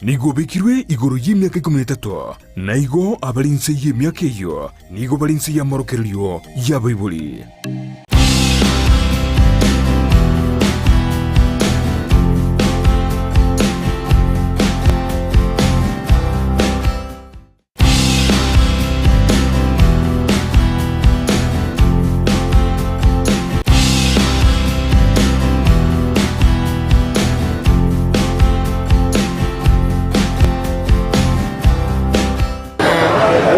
Nigo obekirwe igoro y'emiaka ikomi na etato, na igo abare inse y'emiaka eyio nigo bare inse y'amorokererio y'abaibori.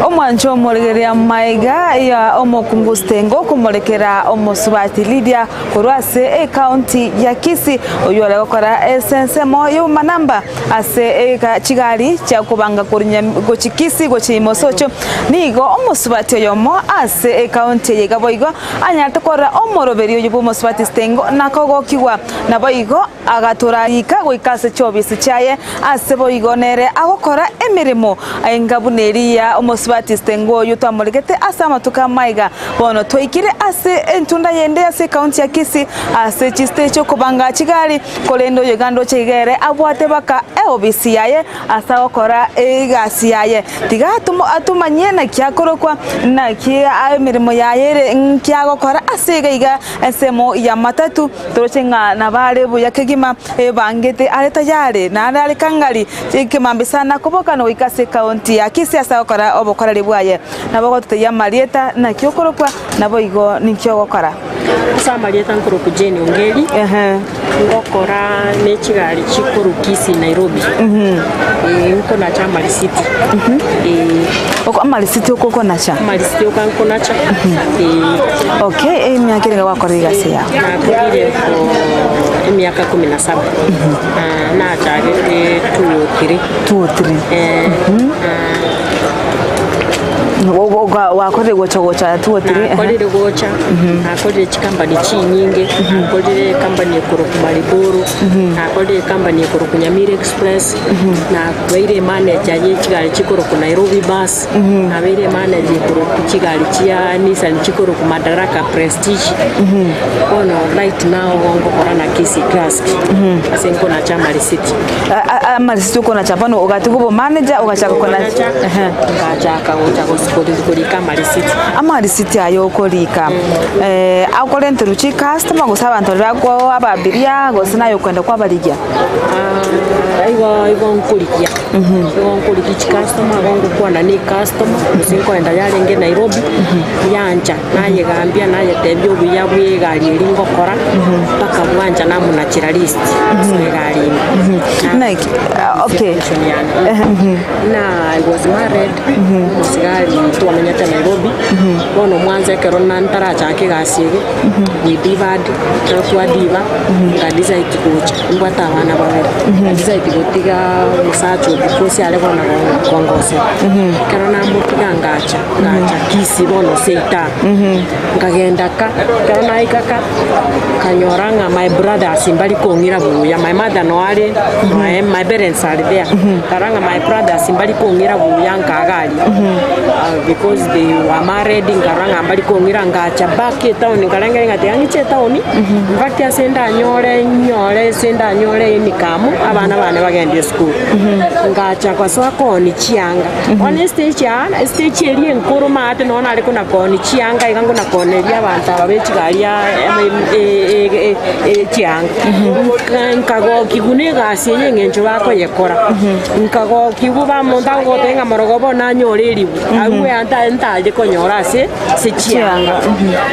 Omwancho omoregereria maiga ya omokungu Stengo okomorekera omosubati Lydia korwa ase ecounty ya Kisii oyio ore gokora ase ensemo y'obomanamba ase chigari chia okobanga korwa gochia Kisii gochia Imosocho. Nigo omosubati oyomo ase ecounty eye iga boigo anyarete korora omoroberi oyio bw'omosubati Stengo na kogokigwa naboigo agatorarika goika ase chiobisi chiaye ase boigo nere agokora emeremo enga buna eria omosubati Stengo oyio twamoregete ase amatuko amaiga. Bono twaikire ase entunda yende ase ecounty ya Kisii ase chistage okobanga chigari Korende oyoiga ndoche iga ere abwate baka eobisi yaye ase agokora egasi yaye. Tiga atomanyie naki akorokwa, naki emeremo yaye ere, nki agokora ase iga iga ensemo ya matatu. Toroche ng'a nabo are buya kegima, ebangete are tayari, naende are kangari ekemambia sana koboka na goika ase ekaunti ya Kisii ase agokora obokoreri bwaye. Nabo ogototebia amarieta naki okorokwa, naboigo ninki ogokora. Ase amarieta nkorokwa Jane Ongeri, ngokora ne chigari chikorwa Kisii Nairobi, eh, nkonacha amarisiti, eh. Oko amarisiti oko okonacha? Amarisiti oka nkonacha, eh. Okay, emiaka erenge gwakorire egasi yago? Nakorire for emiaka kumi na saba, Ah, nachagete two o three. Two o three. Eh, Gwakorire gocha gocha two or three. Nakorire gocha, nakorire chikampani chinyinge, nakorire ekampani ekorokwa Mariboro, nakorire ekampani ekorokwa Nyamira Express, nabeire emanager ye chigari chikorokwa Nairobi Bus, nabeire emanager ekorokwa chigari chia Nissan chikorokwa Madaraka Prestige. Bono right now igo ngokora na Kisii Classic ase nkonacha amarisiti. Amarisiti okonacha bono ogatiga obomanager ogachaka konacha. Konacha, ngachaka gocha gosi- korika amarisiti. Amarisiti aya okorika akorenterwa chicustomer gose abanto baria bakoa ababiria gose naye okoenda kwabarigia? Ah, igo igo nkorigia, igo nkorigia chicustomer, igo ngokwana na ecustomer, gose nkoenda yarenge Nairobi, yancha, nayegambia nayetebia obuya bwa egari eria ngokora, mpaka bwancha namonachera list ase egari ime. Naki, okay. Position yane. Na I was married, omosigari twamenyete Nairobi, bono mwansa ekero na ntarachaka egasi eye, we divided, ekero twadiva, nga decide gocha, nimbwate abana babere, nga decide gotiga omosacha oyo because are bono gon- kongosera. Ekero namotiga ngacha, ngacha Kisii bono seita, nkagenda ka, ekero naika ka, nkanyora ng'a my brothers mbari kong'ira buya, my mother no are, my my parents are there, nkarora ng'a my brothers mbari kong'ira buya nkagaria because they were married, nkarora ng'a mbari kong'ira ngacha back etown nkarengereria ng'a tiga ng'iche etown, in fact ase ndanyore nyore ase ndanyore income, abana bane bagende esukuru. Ngacha gosoa koonia chianga, bono estage aa estage eria enkoro maate nonye nare kona koonia chianga iga nkona kooneria abanto aba be chigari aa chianga. Nkagokigwa na egasi eye eng'encho bakoyekora, nkagokigwa ba omonto agogotebia ng'a morogoba bono nanyore eribu, abwo anta ntache konyora ase ase chianga.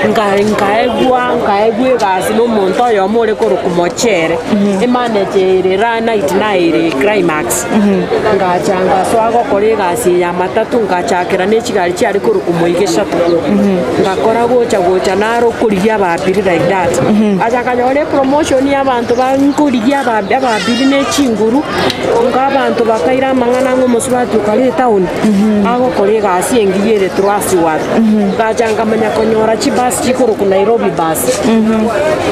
Nka nkaegwa nkaegwa egasi na omonto oyomo ore korokwa Mochere, emanager ere ra night naye ere Climax. Ngacha ngasoa gokora egasi eye ya matatu ngachakera ne chigari chiare korokwa Moige Shuttle. Ngakora gocha gocha naro okorigia abaabiri like that. Acha nkanyora epromotion ya abanto ba nkorigia aba abaabiri ne chinguru, nka abanto bakaira amang'ana ng'a omosubati okare etown, agokora egasi. Egasi engiya ere trustworthy. Ngacha nkamanya konyora chibasi chikorokwa Nairobi bus.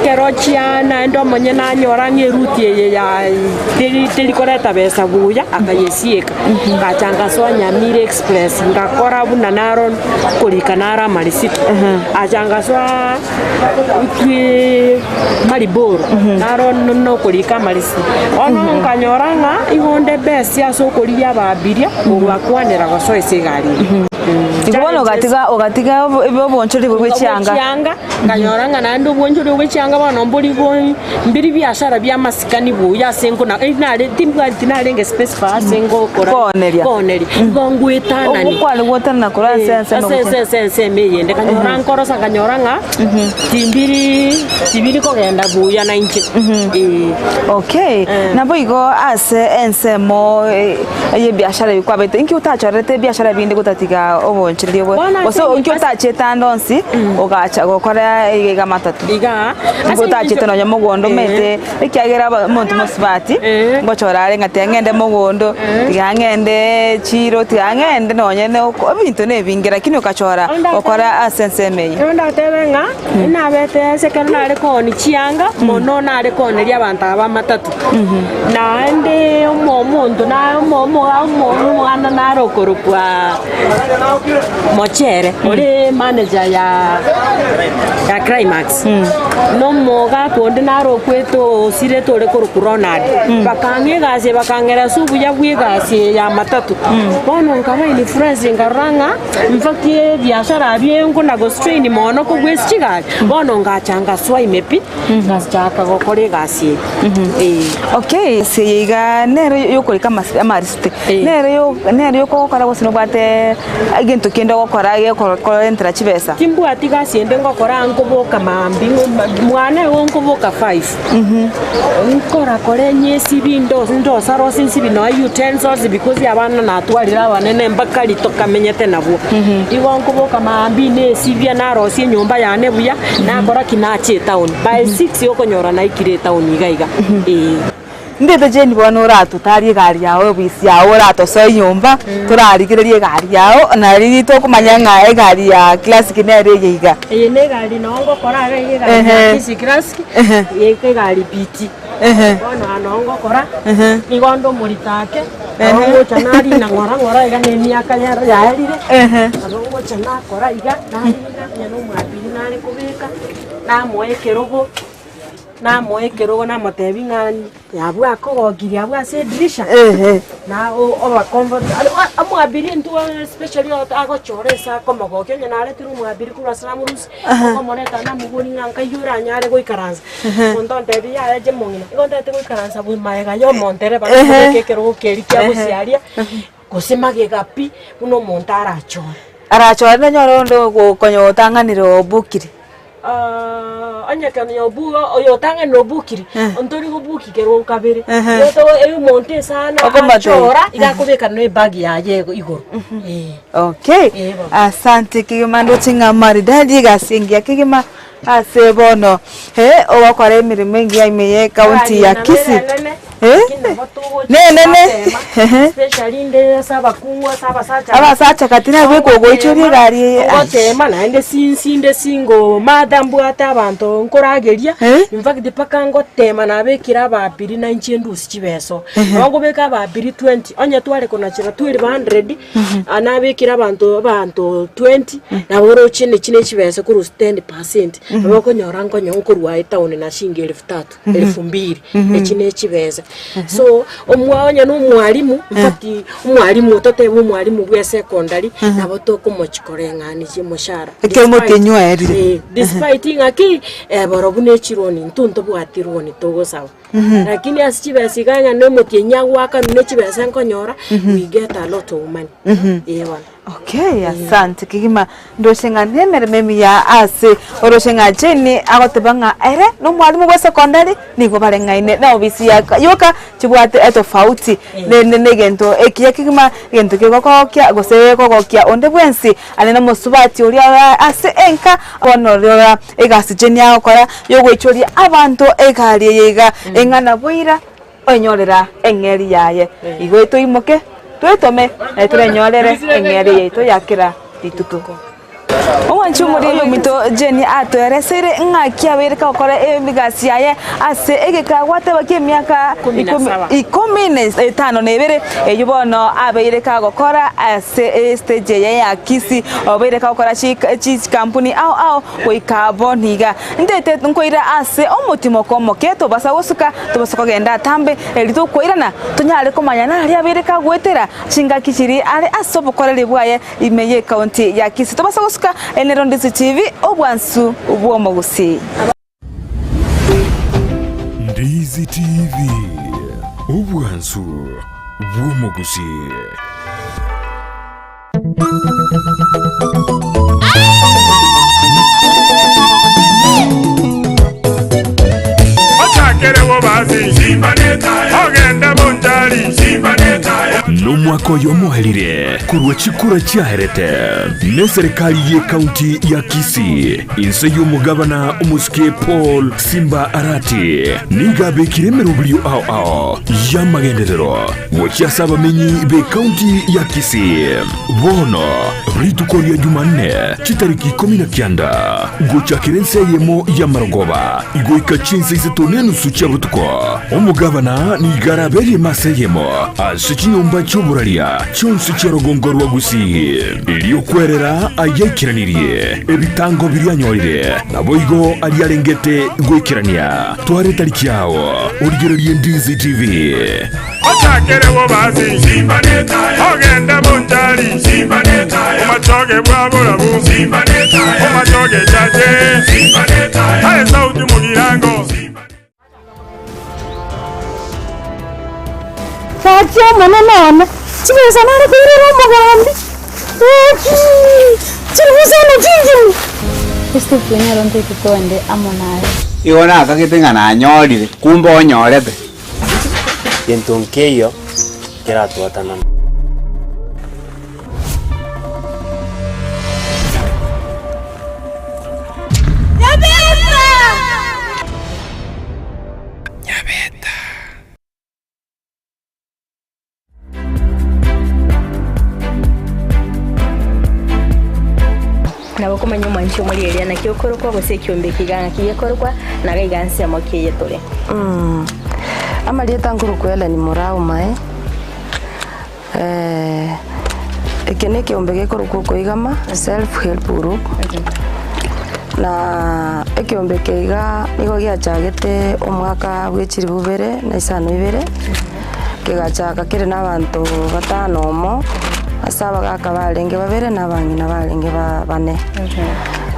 Ekero chia naende omonyene nanyora ng'a eruti eye ya teri teri koreta besa buya, akayesieka. Ngacha ngasoa Nyamira Express, ngakora buna naro nkorika naro amarisiti. Acha ngasoa ki Maribor, naro nokorika amarisiti. Bono nkanyora ng'a igo onde best ase okorigia abaabiria kobakwanera gosoa ase egari eye. Igo bono ogatiga ogatiga oboonchoreri bwe chianga. Chianga, nkanyora ng'a naende oboonchoreri bwe chianga bono mbori go mbiri biashara bia amasikani buya ase nkona nare timbwati tinarenge specify ase ngokora Kooneria. kooneria. Igo ngoetanani. Okware goetanana korwa ase ensemo Ase gochia. ase ensemo eyende. Nkanyora nkorosa nkanyora ng'a timbiri tibiri kogenda buya na inche. Eh. Okay, naboigo ase ensemo y'ebiashara ebi kwabete, inki otachorete ebiashara binde gotatiga oboonchoreria obo? Bono ase Gose emi- inki otachete ande onsi ogacha gokora iga iga matatu? Igaa, Inki ase otachete eng'encho- nonya mogondo omanyete ekiagera aba omonto mosubati ngochora are ng'a tiga ng'ende mogondo, tiga ng'ende chiro, tiga ng'ende nonye na oko ebinto na ebinge lakini okachora gokora ase ensemo eye. Ekero ndatebe ng'a nabete ase ekero nare koonia chianga, mono nare kooneria abanto aba amatatu. Naende omo omonto na omo omo omo omwana nare okorokwa Mochere, ore manager ya ya Climax, na omogaka onde nare okwete osirete ore korokwa Ronald. Bakang'a egasi eye bakang'era ase obuya bwa egasi eye ya matatu. Bono nkaba influence nkarora ng'a infact ebiashara abio nkona go strain mono kobua ase chigari, bono ngacha ngasoa ime pi, ngachaka gokora egasi eye. Eh. Okay, ase eye iga nere yokorika amasi amarisiti, Eh. nere yo nere yokogokora gose nobwate egento kende ogokora gekorentera chibesa? Timbwati gasi ende ngokora nkoboka mambia ng'o mwane igo nkoboka five, nkorakora enyesibi ndo ndosarose nsibi nonya utensils because abana natwarire abanene mpaka ritokamenyete nabwo. Igo nkoboka mambia nesibia narosia enyomba yane buya, nakora ki nachia etown. By 6 okonyora naikire etown iga iga eeh. Ndete Jane bono oratotarie egari yao obisi yao oratosoe nyomba torarigererie egari yao nari tokomanya ng'a egari ya classic nere eye iga. Eye na egari noo ngokora iga iga egari ya Kisii Classic, eye egari BT. Bono aa noo ngokora, nigo onde omorito ake, nabo ngocha narina ng'ora ng'ora iga na emiaka yaro yaerire, nabo ngocha nakora iga, narina onye na omwabiri nare kobeka. Namoa ekerogo, namoa ekerogo namotebia ng'a abwo akogokirie abwo ase edirisha, na oba comfort omwabiri intwe especially agochora ase akomogokia onye naretire omwabiri korwa ase namorusia, okomoreta namoboria ng'a nkai oranyare goikaransa, omonto ontebia yaya inche mong'ina, igo ntagete goikaransa bwe magega ya omontereba namobeke ekerogo keria kia gosiaria, gose magega pi, buna omonto arachore. Arachore nanyore onde ogokonya otang'anire obukire. Onye konya oyotang'anire obukiri, ontori gobuki kero kabere, igo omonto esana achora iga akobeka na ebag yaye igoro. Okay, asante kegima ndoche ng'a maridadi egasi engiya kegima ase bono ogokora emeremo engiya ime ye ekaunti ya Kisii. Nenene Especially inde ase abakungu ase abasacha Abasacha gati nabwo ogoichoria egari eye. Ogotema naende since inde single mother mbwate abanto nkorageria in fact mpaka ngotema nabekire ababiri na inche ndusie chibesa oo. Nabo nkobeka ababiri twenty onye tware konachera 1200 nabekire abanto abanto 20 nabo oroche nechi ne chibesa korwa 10%, nabo okonyora nkonye nkorwa etown na shilingi elfu tatu. Elfu mbili, echi ne chibesa. So omwa onye na omwalimu, in fact omwalimu totebe omwalimu bwa esecondary, nabo tokomochi koreng'anisia omoshahara. Ekero omotienyi oerire. Eh, despite ng'aki, barobwo ne chironi, intwe ntobwati roni togosaba. Lakini ase chibesa iga ng'a na omotienyi agoakanwa ne chibesa nkonyora, we get a lot of money. Eh bono. Okay, asante kegima. Ndoche ng'a nemeremo emiya ase oroche ng'a Jane agoteba ng'a ere nomwalimu bwa esekondari nigo bareng'aine na obisi ya yoka chibwate etofauti rende negento ekiya kegima egento kegokogokia gose gekogokia onde bwensi are nomosubati oria ore ase enka bono rora egasi Jane agokora yogoichoria abanto egari eye iga eng'ana boira oenyorera eng'eri yaye. Igo toimoke. Twetome naye torenyorere eng'eria yaito ya kera rituko. Omwanchi omoria ominto Jenny atoereseire ng'aki abeire kagokora emegasi yaye ase egeka gwateba ki'emiaka ikomi na etano na ebere, eyio bono abeire kagokora ase estage eye ya Kisii, obeire kagokora chikampuni ao ao goika bono iga. Ntaete nkoira ase omotimoko omoke tobasa gosuka, tobasa kogenda atambe, erio tokoirana tonyare komanya naria abeire kagoetera chingaki chiria are ase obokoreri bwaye ime y'ecounty ya Kisii. Tobasa gosuka ere Rondisi TV, obwansu bw'omogusii. Ndizi TV, obwansu bw'omogusii. Ochakere bobasi, ogende bonchari. Nomwaka oyo omoerire korwa chikura chiaerete neserikali y'ekaunti ya Kisii inse y'omogabana omosike Paul Simba Arati nigo abekire emeroberio ao ao y'amagenderero Gochia ase abamenyi b'ekaunti ya Kisii. Bono rituko ria Jumanne chitariki 19 gochakera ense eyemo y'amarogoba goika chinsa isato na enusu chia botuko, omogabana nigo araberie emasa eyemo ase chinyomba chi'oboraria chionsi chia rogongo rwa Gusii, erio kwerera ayaikeranirie ebitango biria anyorire, naboigo aria arengete goikerania. Twara etariki yao, origererie Ndizi TV. Ochakere bobasi, ogende bonchari, omachoge bwa borabu, omachoge chache, aye sauti mogirango. Gaki Omonene one, chibesa nare koirera omogambi, gaki chiribusa amo chingima. Steve nere ontoike twende amo naye. Igo nakagete ng'a nanyorire, kumbe onyorete. Gento nkeiyo keratwatanane. Nabo okomanya omwanchi omorieria naki okorokwa, gose ekiombe eke iga ng'aki gekorokwa, na iga iga nsemo ki eye tore. Amarieta nkorokwa Hellen Murau Mae, eke na ekeombe gekorokwa Okoigama Self Help Group, na ekeombe eke iga nigo giachagete omwaka bwa chilifu ibere na isano ibere. Kegachaka kere nabanto batano omo, ase abagaaka barenge babere na abang'ina barenge bane.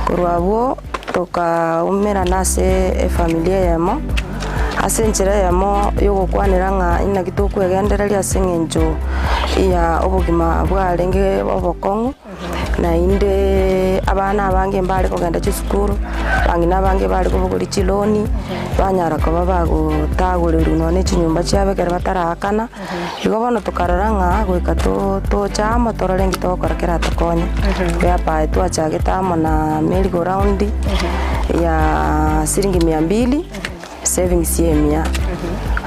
Korwa abwo tokaumerana ase efamilia eyemo, ase enchera eyemo yogokwanera ng'a inaki tokwegendereria ase eng'encho ya obogima bwarenge obokong'u. Naende abana abange mbare kogenda chisukuru, abang'ina abange bare kobogoria chiloni, banyara koba bagotagorerwa nonya ne chinyomba chiabo ekero bataraakana. Igo bono tokarora ng'a goika toche amo torore nki togokora keratokonye. Whereby twachagete amo na merry go round ya siringi mia mbili. Savings y'emia.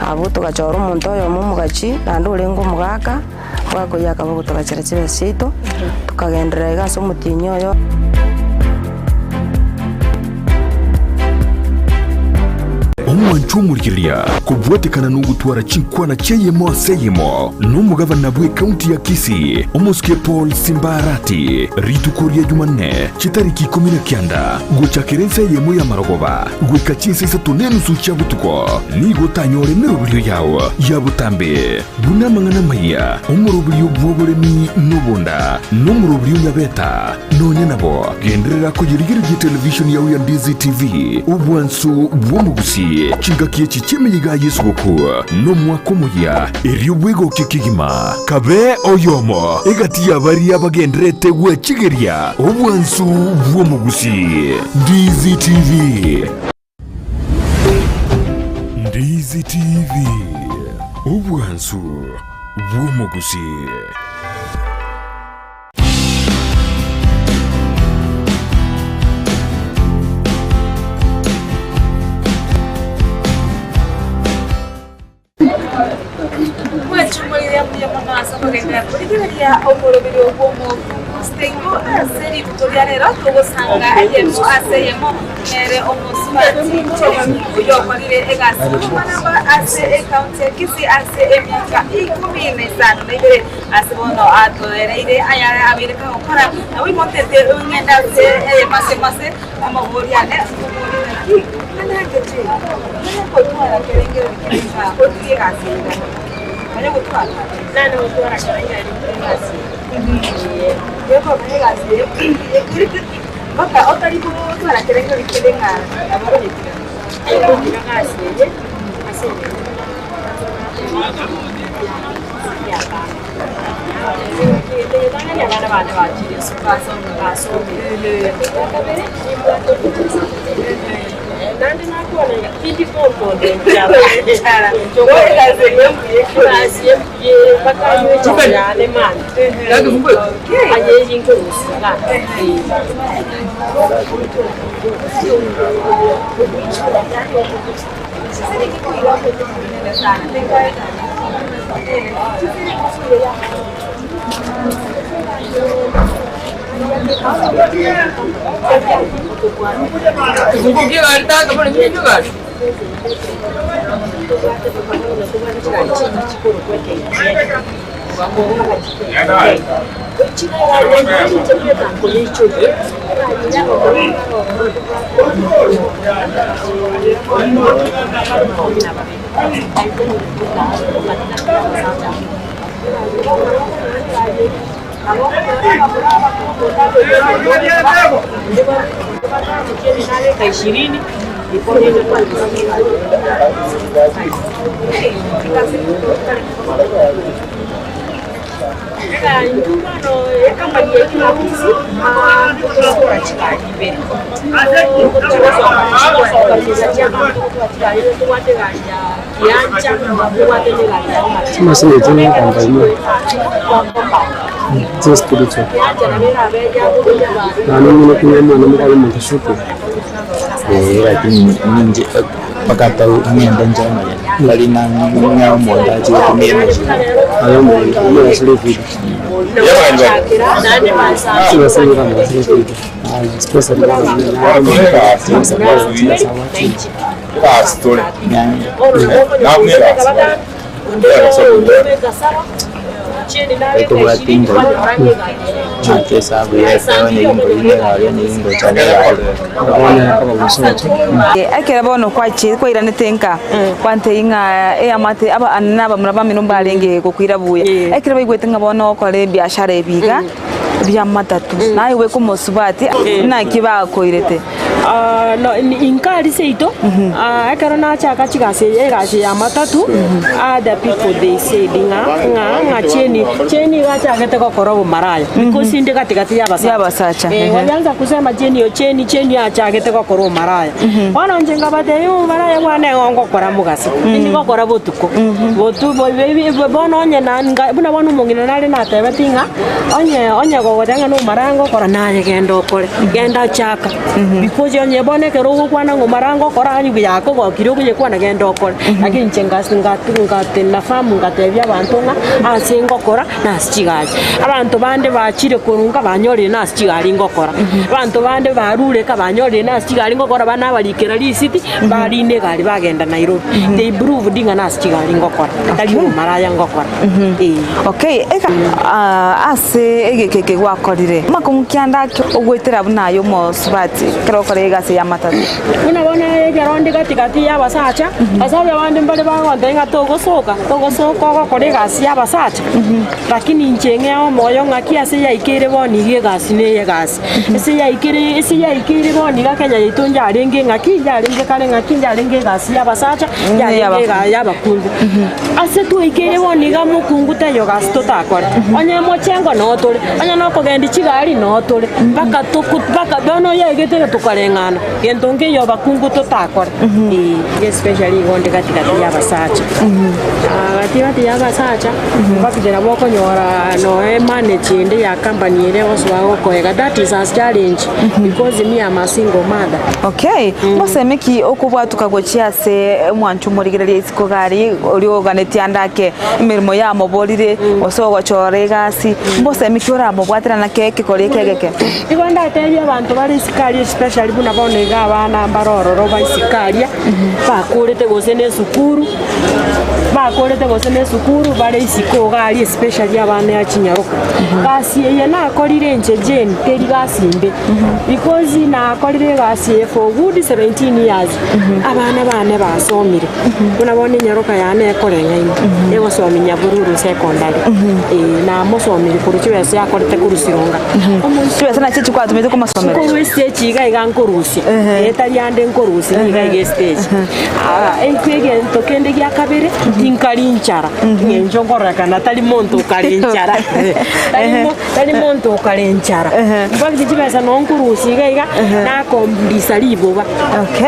Abwo togachora omonto oyomo omogachi, naende orenge omogaka, bwakoyia akaba ogotogachera chibesa chiaito, tokagenderera iga ase omotienyi oyo. Omwancho omorigereria kobwatekana nogotwara chinkwana chi'eyemo ase eyemo nomogabana bw'ecounty ya Kisii omosike Paul Simba Arati rituko ria Jumanne chitariki 19 gochakera ensa eyemo y'amarogoba Goika chinsa isato na enusu chia botuko nigo otanyore emeroberio yao ya botambe, buna amang'ana amaya, omoroberio bw'oboremi na obonda, na omoroberio nyabeta. Nonya nabo, genderera koyerigereria televishoni yao ya Ndizi TV, obwansu bw'omogusi, chingaki echi chi'emeyiga y'esuguku, na omwaka omoyia, erio bwegokie kegima. Kabe oyomo egati ya baria bagendererete gwechigeria obwansu bw'omogusi. Ndizi TV. Ndizi TV. Obwansu bw'omogusi. Mbuya mono ase okogenderera korigereria omoroberi bw'omokungu Stengo ase rituko ria rero togosanga eyemo ase eyemo nere omosubati Jane oyio okorire egasi y'obomanamba ase ekaunti ya Kisii ase emiaka ikomi na isano na ibere ase bono atoereire ayare abeire kagokora naboigo ntete ng'ende ase eyemo ase eyemo ase amabori ane nkoborie naki ng'ana angeche ng'ana gotwara kerengererio kere ng'a otige egasi eye iga. Onye gotwara Nane gotwara kerengererio kere egasi eye. Gekogera egasi eye mpaka otari gotwara kerengererio kere ng'a nabo okonyetiga. Gotiga egasi eye ase eng'encho Ritang'ani abana bane bachire esukuru basomire, ekia kabere nimbwate omochie naende nakwana iga tindi komonto enchara egasi embuya ere mpaka anywe echae yane mambia aye eyio nkorusia igaa. Intwe bono ecompany yaito ya Kisii togokora chigari ibere, tobwate egari ya Kiancha, tobwate na egari ya Homabay. Chimasini echi ne ecompany chia spiritual. Naende omanyete kunywa omwana omokore omonto shuku. Eh, lakini ninche mpaka tau ng'ende nche amagena tari nang'aa omonto ache gotumia emachine. Aye omonto omorasire efuda. Chibesa nigo amorasire efuda. Especially bono Ekobwati imbori, ng'ake esabu ya efeo onye imbori na egari onye ingocha na egari. Bono ekoba mosocho. Ekero bono kwachire kwairanete nka, kwantebia ng'a eamate aba na abamura bamino mbarenge gokoira buya. Ekero baigwete ng'a bono ogokora ebiashara ebi iga, bia matatu, naye obeke omosubati, naki bakoirete? Inka seito ekero nachaka chigasi eye egasi ya matatu other people they said ng'a ng'a ng'a cheni cheni iga achagete gokora obomaraya because inde gatigati ya abasacha Y'abasacha, Eh, ehe. walianza kusema cheni oyo cheni cheni achagete gokora obomaraya bono inche nkabatebia obomaraya bwane nigo ngokora mogaso tindi gokora botuko botu bono onye na nga buna bono omong'ina nare natebeti ng'a Onye onye gogoteba ng'a nomaraya ngokora, naye genda okore, genda chaka. Because onye bono ekero ogokwana ng'a omaraya ngokora aria buya akogokire okoyekwana genda okore. Lakini inche ngas ngatu ngatena firm ngatebia abanto ng'a ase ngokora nase chigari. Abanto bande bachire korwa nka banyorire nase chigari ngokora, abanto bande barure eka banyorire nase chigari ngokora bana abarikera risiti, barina egari bagenda Nairobi. They proved ng'a nase chigari ngokora, tari obomaraya ngokora. Ee. Okay, eka ase egeka eke gwakorire, amakong'u ki ande ake ogoetera buna aye omosubati ekero okora egasi y'amatatu? Buna bono ekero onde gati gati y'abasacha, abasacha bande mbare bagontebia ng'a togosoka, togosoka ogokora egasi y'abasacha, lakini inche ng'ea omoyo ng'aki ase yaikeire bono iga egasi neye egasi. Ase yaikeire ase yaikeire bono iga Kenya yaito yarenge ng'aki, yarenge kare ng'aki, yarenge egasi y'abasacha, yarenge ega y'abakungu. Ase twaikeire bono iga mokungu taiyo gasi totakore, onye mochengo noo tore, onye nokogendia chigari noo tore, mpaka toko mpaka bono yaigete tokarenda. Koreng'ana, gento nkeiyo abakungu totakore, ee, especially igo onde gati gati ya abasacha. Gati gati ya abasacha, mpaka nabo okonyora noe manage ende ya company ere egosoa gokoega, that is a challenge because me am a single mother. Okay, mosemi ki okobwatuka gochia ase omwancho omorigereria isiko gari oria oganetie ande ake emeremo yamoborire gose ogochora egasi, mbosemi ki oramobwatera naki ekegori eke egeke? Igo ndatebie abanto bare isiko aria especially buna bono iga abana mbare ororo ba isiko aria, bakorete gose na esukuru, bakorete gose na esukuru bare isiko iga aria especially abana ya chinyaroka. Gasi eye nakorire inche Jane teri gasi mbe, because nakorire egasi eye for good 17 years, abana bane basomire, buna bono enyaroka yane ekoreng'aina, egosomia Nyabururu secondary, eh, namosomirie korwa chibesa yakorete korwa Sironga. Chibesa nachio chikwatumete komosomereria? Nkorwa estage iga iga nkorusia, eh, tari ande nkorusia niga iga estage. Ah, ekio egento kende gia kabere, tinkari nchara, eng'encho nkorekana tari monto okare nchara, tari mo tari monto okare nchara. In fact chibesa noo nkorusia iga iga, nakondisa riboba,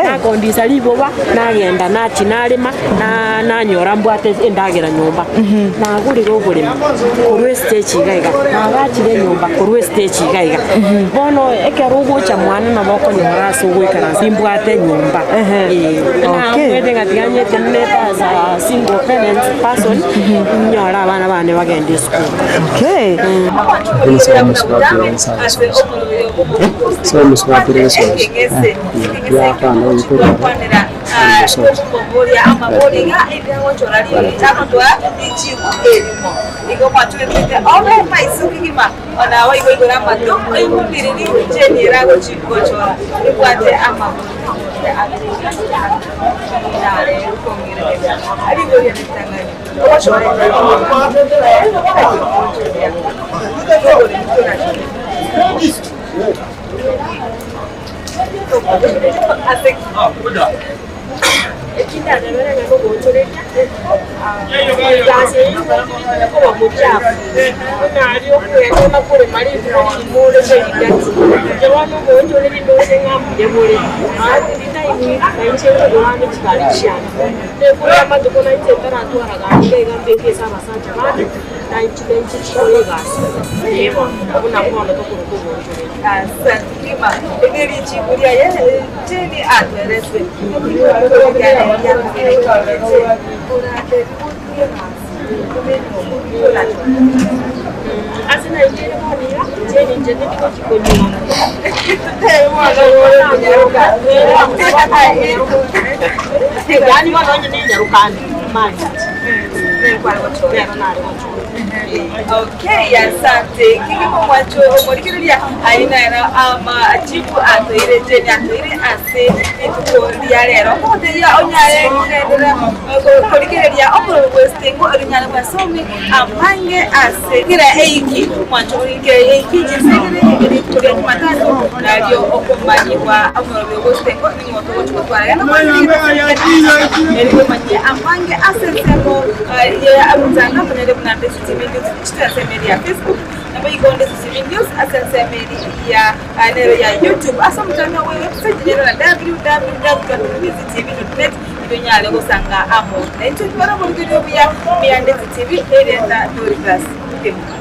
nakondisa riboba, nagenda nachia narema, na nanyora mbwate endagera nyomba, nagorire oboremo korwa estage iga iga, nagachire enyomba korwa estage iga iga. Bono ekero ogocha mwane nabo okonyora ase ogoikaransa nimbwate enyomba eh. Nabwate ng'a tiga nyetenenete as a single parent person, nyore abana bane bagende esukuru. Okay, asante. Kegima omwancho omorigereria ayio naro amachibu atoeire Jane atoeire ase rituko ria rero. Okogoteria onyare kogenderera korigereria omorero bw'esitengo erio onyare bwasome amange ase kera eiki. Omwancho omorigereria eiki chinsa ibere rituko ria Jumatatu nario okomanyigwa omorero bw'esitengo ning'o togochi gotwara. Genda korigereria erio omanye amange ase ensemo ya omotandao tonyare buna Ndesi TV News Digital ase emeri ya Facebook naboigo Ndesi TV News ase ensemo ya nero ya YouTube ase omotandao bwe website nero na www.ndesitv.net erio onyare gosanga amo naintwe. Twara oborigereria obuya buya Ndesi TV, erieta Dorcas Kemuma.